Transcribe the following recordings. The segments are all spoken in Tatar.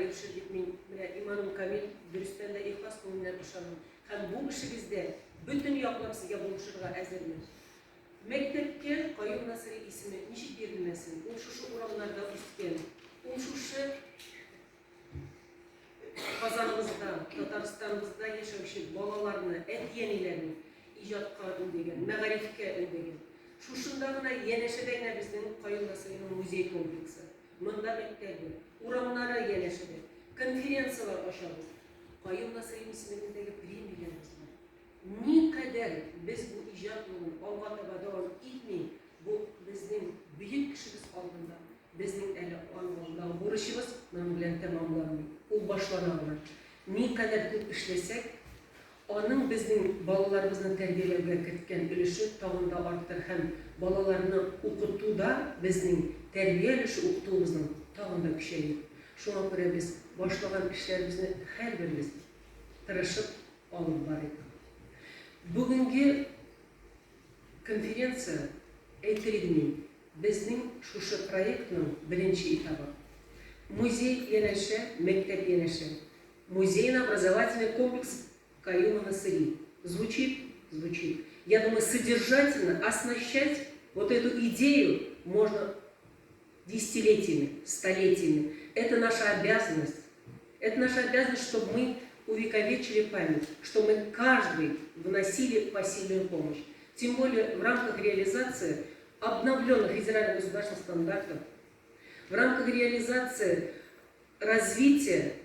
ирешер дип мин менә иманым камил, дөрестән дә ихлас күңелемнән ышанам. Һәм бу эшегездә бөтен яклап сезгә булышырга әзермен. Мәктәпкә Каюм Насыйри исеме ничек бирелмәсен, ул шушы урамнарда үскән, ул шушы Казаныбызда, Татарстаныбызда яшәүче балаларны, әти-әниләрне иҗатка өндәгән, мәгарифкә өндәгән. Шушында гына янәшәдә генә безнең Каюм Насыйриның музей комплексы. Монда мәктәбе, урамнары янәшәдә. Конференцияләр ачабыз. Каюм Насыйри исемендәге премияләребез бар. Никадәр без бу иҗат юлын алга таба дәвам итми, бу безнең бөек кешебез алдында, безнең әле аның алдындагы бурычыбыз моның белән тәмамланмый. Ул башлана гына. Никадәр күп эшләсәк, Аның безнең балаларыбызны тәрбияләүгә керткән өлеше тагын да артыр һәм балаларны укытуда безнең тәрбия өлеше укытуыбызның тагын да көчәер. Шуңа күрә без башлаган эшләребезне һәрберебез тырышып алып барыйк. Бүгенге конференция, әйтер идем мин, безнең шушы проектның беренче этабы. Музей янәшә, мәктәп янәшә. Музейно-образовательный комплекс Каюма Насыри. Звучит? Звучит. Я думаю, содержательно оснащать вот эту идею можно десятилетиями, столетиями. Это наша обязанность. Это наша обязанность, чтобы мы увековечили память, чтобы мы каждый вносили посильную помощь. Тем более в рамках реализации обновленных федеральных государственных стандартов, в рамках реализации развития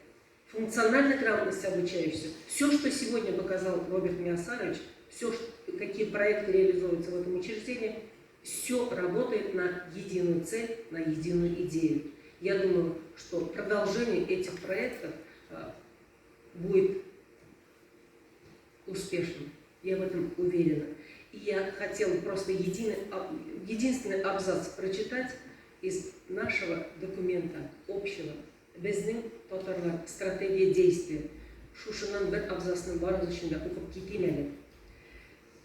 функциональной грамотности обучающихся, все, что сегодня показал Роберт Миасарович, все, какие проекты реализуются в этом учреждении, все работает на единую цель, на единую идею. Я думаю, что продолжение этих проектов будет успешным. Я в этом уверена. И я хотела просто единый, единственный абзац прочитать из нашего документа общего. Безнең татарлар стратегия действия. Шушыннан бер абзацны барыгыз өчен дә укып китим әле.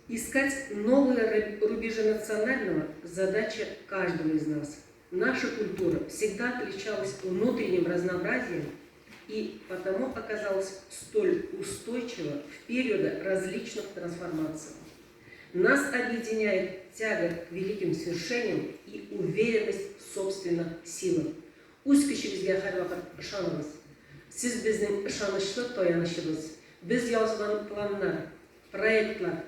Искать новые рубежи национального – задача каждого из нас. Наша культура всегда отличалась внутренним разнообразием и потому оказалась столь устойчива в периоды различных трансформаций. Нас объединяет тяга к великим свершениям и уверенность в собственных силах. Үз көчегезгә һәрвакыт ышаныгыз. Сез безнең ышанычлы таянычыбыз. Без язган планнар, проектлар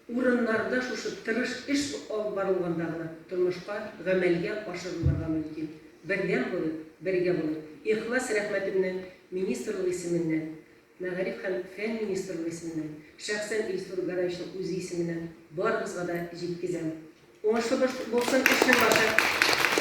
урыннарда шушы тырыш эш алып барылганда гына тормышка, гамәлгә ашырылырга мөмкин. Бердәм булыйк, бергә булыйк. Ихлас рәхмәтемне министрлык исеменнән, Мәгариф һәм фән министрлыгы исеменнән, шәхсән Илсур Гараевичның үзе исеменнән барыгызга да җиткезәм. Уңышлы булсын эшнең башы!